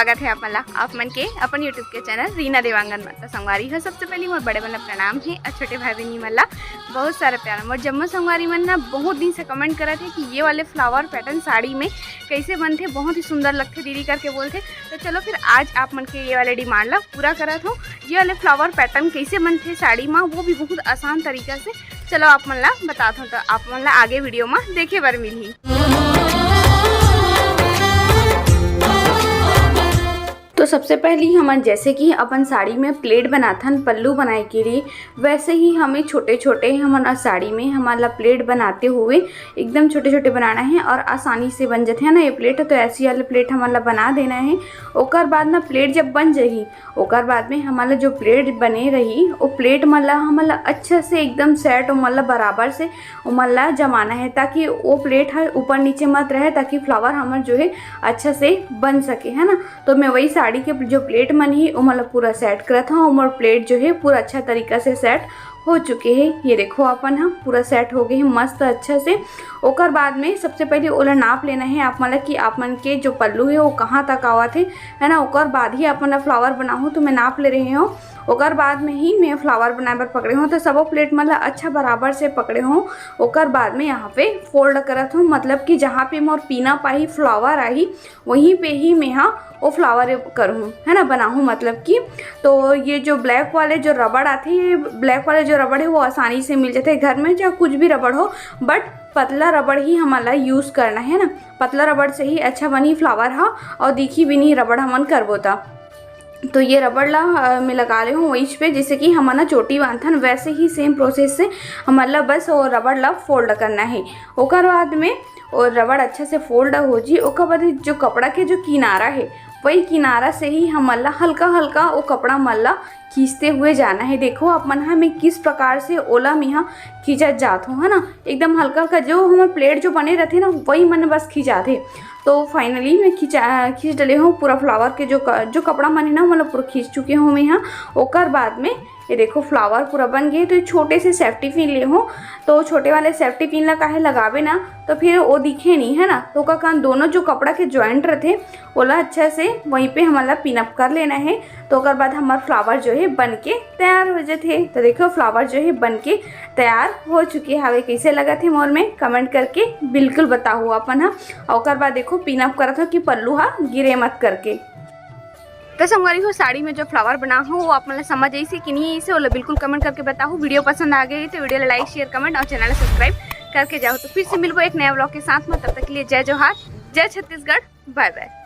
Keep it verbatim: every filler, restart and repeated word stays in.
स्वागत है आप मन ला, आप मन के अपन YouTube के चैनल रीना देवांगन में। तो संगवारी हो, सबसे पहले मोर बड़े मन ला प्रणाम है और छोटे भाई बहनी मन ला बहुत सारा प्यार। मोर जम्मो संगवारी मन ना बहुत दिन से कमेंट करत है कि ये वाले फ्लावर पैटर्न साड़ी में कैसे बनथे, बहुत ही सुंदर लगथे दीदी करके बोलथे। तो चलो फिर आज आप मन के ये वाले डिमांड ला पूरा करत हूँ। ये वाले फ्लावर पैटर्न कैसे बनथे साड़ी में, वो भी बहुत आसान तरीका से, चलो आप मन ला बतात हूँ। तो आप मन ला आगे वीडियो में देखे बर मिलही। तो सबसे पहली हमन जैसे कि अपन साड़ी में प्लेट बनाथन पल्लू बनाए के लिए, वैसे ही हमें छोटे छोटे हमन साड़ी में हमन ला प्लेट बनाते हुए एकदम छोटे छोटे बनाना है और आसानी से बन जाते हैं ना ये प्लेट। तो ऐसी वाले प्लेट हमन ला बना देना है। ओकर बाद ना प्लेट जब बन जाही, ओकर बाद में हमन ला जो प्लेट बने रही, वो प्लेट मन ला हमन ला अच्छा से एकदम सेट, ओमन ला बराबर से ओमन ला जमाना है, ताकि वो प्लेट हर ऊपर नीचे मत रहे, ताकि फ्लावर हमर जो है अच्छा से बन सके, है ना। तो मैं वही साड़ी के जो प्लेट मन ही ओमन ला पूरा सेट करत हूँ। ओमर प्लेट जो है पूरा अच्छा तरीका से सेट हो चुके हैं। ये देखो अपन ह पूरा सेट हो गए हैं मस्त अच्छा से। ओकर बाद में सबसे पहले ओला नाप लेना है आप मन ला कि आप मन के जो पल्लू है वो कहाँ तक आवत है, है ना। ओकर बाद ही अपन ला फ्लावर बनाहूँ तो मैं नाप ले रही हूँ। ओकर बाद में ही मैं फ्लावर बनाए बर पकड़े हूँ। तो सबो प्लेट मन ला अच्छा बराबर से पकड़े हूँ। ओकर बाद में यहाँ पे फोल्ड करत हूँ, मतलब कि जहाँ पे मोर पीना पाही फ्लावर आही, वहीं पे ही मैं हा वो फ्लावर करूँ, है ना, बनाहूँ, मतलब कि। तो ये जो ब्लैक वाले जो रबड़ आते हैं, ब्लैक वाले जो रबड़ है वो आसानी से मिल जाते हैं घर में, चाहे कुछ भी रबड़ हो, बट पतला रबड़ ही हमन ला यूज़ करना है ना। पतला रबड़ से ही अच्छा बनी फ्लावर हा, और दिखी भी नहीं रबड़ हमन करबो ता। तो ये रबड़ ला अ, मैं लगा ले हूँ वही पे, जैसे कि हमन ना चोटी बांधथन वैसे ही सेम प्रोसेस से हमन ला बस वो रबड़ ला फोल्ड करना है। ओकर बाद में और रबड़ अच्छा से फोल्ड हो जी। ओकर बाद जो कपड़ा के जो किनारा है, वही किनारा से ही हमन ला हल्का हल्का वो कपड़ा मन ला खींचते हुए जाना है। देखो आप मन हा, मैं किस प्रकार से ओला में हा खींचत जात हूँ, है ना, एकदम हल्का हल्का। जो हमर प्लेट जो बने रहते ना, वही मन बस खींचाते। तो फाइनली मैं खींचा खींच डले हूँ पूरा फ्लावर के जो क, जो कपड़ा मन है ना, मतलब पूरा खींच चुके हूँ मैं यहाँ। ओकर बाद में ये देखो फ्लावर पूरा बन गए। तो ये छोटे से सेफ्टी पिन ले हो, तो छोटे वाले सेफ्टी पिन ला काहे लगावे ना, तो फिर वो दिखे नहीं, है ना। तो का कान दोनों जो कपड़ा के जॉइंट रहते, ओला अच्छा से वहीं पे हमन ला पिन अप कर लेना है। तो ओकर बाद हमर फ्लावर जो है बन के तैयार हो जाते। तो देखो फ्लावर जो है बन के तैयार हो चुके हवे। कैसे लगत है मोर में, कमेंट करके बिल्कुल बताओ अपन हा। और ओकर बाद देखो पिन अप करत हो कि पल्लू हा गिरे मत करके। तो संगवारी हो, साड़ी में जो फ्लावर बना हो वो आप मन ला समझ आइसे कि नहीं आइसे, ओला बिल्कुल कमेंट करके बताओ। वीडियो पसंद आ गई तो वीडियो ला लाइक, शेयर, कमेंट और चैनल ला सब्सक्राइब करके जाओ। तो फिर से मिलबो एक नया व्लॉग के साथ में, तब तक के लिए जय जोहार, जय छत्तीसगढ़, बाय बाय।